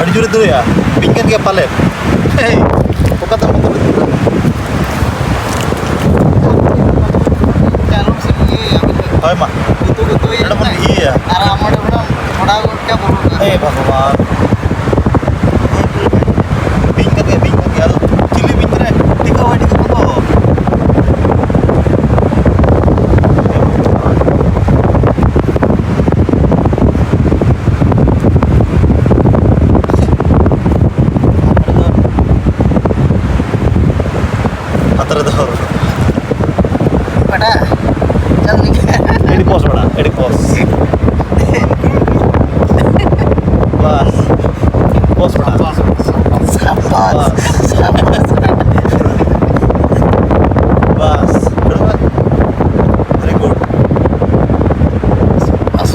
ᱟᱹᱰᱤ ᱡᱳᱨᱮ ᱫᱟᱹᱲᱮᱜᱼᱟ᱾ ᱵᱤᱧ ᱠᱟᱱ ᱜᱮᱭᱟ ᱯᱟᱞᱮᱫ᱾ ᱦᱮᱭ, ᱚᱠᱟᱛᱮᱢ ᱵᱚᱛᱚᱨ ᱞᱮᱫᱮᱭᱟ? ᱦᱳᱭ ᱢᱟ᱾ ᱱᱚᱰᱮ ᱵᱚᱱ ᱤᱭᱟᱹᱭᱟ᱾ ᱟᱨ ᱟᱢ ᱚᱸᱰᱮ ᱠᱷᱚᱱᱟᱜ ᱪᱷᱚᱲᱟ ᱜᱚᱫ ᱠᱟᱜ ᱵᱚᱞᱚᱱᱟ᱾ ᱮ ᱵᱷᱚᱜᱚᱵᱟᱱ᱾ ᱵᱤᱧ ᱠᱟᱱ ᱜᱮᱭᱟ, ᱵᱤᱧ ᱠᱟᱱ ᱜᱮᱭᱟ᱾ ᱟᱫᱚ ᱪᱤᱞᱤ ᱵᱤᱧ ᱠᱟᱱᱟᱭ? ᱴᱷᱤᱠᱟᱹ ᱵᱟᱭ ᱴᱷᱤᱠᱟᱹᱜ ᱠᱟᱱ ᱫᱚ᱾ ᱟᱛᱨᱟ ᱫᱚ᱾ ᱯᱟᱴᱟ᱾ ᱪᱟᱞ ᱱᱤᱠᱟ᱾ ᱮᱰᱤ ᱯᱚᱥ ᱵᱟᱲᱟ, ᱮᱰᱤ ᱯᱚᱥ᱾ ᱵᱟᱥ᱾ ᱯᱚᱥ ᱵᱟᱲᱟ᱾ ᱥᱟᱵᱟᱥ᱾ ᱥᱟᱵᱟᱥ᱾ ᱵᱟᱥ᱾ Very good. ᱵᱟᱥ᱾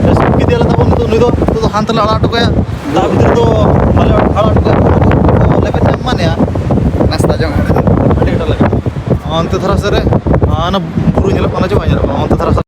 ᱵᱮᱥ, ᱠᱤᱫᱤᱭᱟ ᱞᱮ ᱛᱟᱵᱚᱱ ᱱᱤᱛᱚᱜ ᱱᱩᱭ ᱫᱚ, ᱱᱤᱛᱚᱜ ᱫᱚ ᱦᱟᱱᱛᱮ ᱞᱮ ᱟᱲᱟᱜ ᱦᱚᱴᱚ ᱠᱟᱭᱟ᱾ ᱫᱟᱜ ᱵᱷᱤᱛᱨᱤ ᱫᱚ ᱵᱟᱞᱮ ᱟᱲᱟᱜ ᱦᱚᱴᱚ ᱠᱟᱭᱟ᱾ ᱞᱮᱵᱮᱫ ᱧᱟᱢ ᱢᱟᱱᱮᱭᱟ᱾ ᱱᱟᱥᱛᱟ ᱡᱚᱝ ᱟᱹᱰᱤ ᱮᱴᱟᱜ ᱞᱟᱜᱟᱜᱼᱟ᱾ ᱚᱱᱛᱮ ᱫᱷᱟᱨᱟ ᱥᱮᱫ ᱨᱮ, ᱚᱱᱟ ᱵᱩᱨᱩ ᱧᱮᱞᱚᱜ ᱠᱟᱱᱟ ᱪᱮ ᱵᱟᱝ ᱧᱮᱞᱚᱜ ᱠᱟᱱᱟ? ᱚᱱᱛᱮ ᱫᱷᱟᱨᱟ ᱥᱮᱫ᱾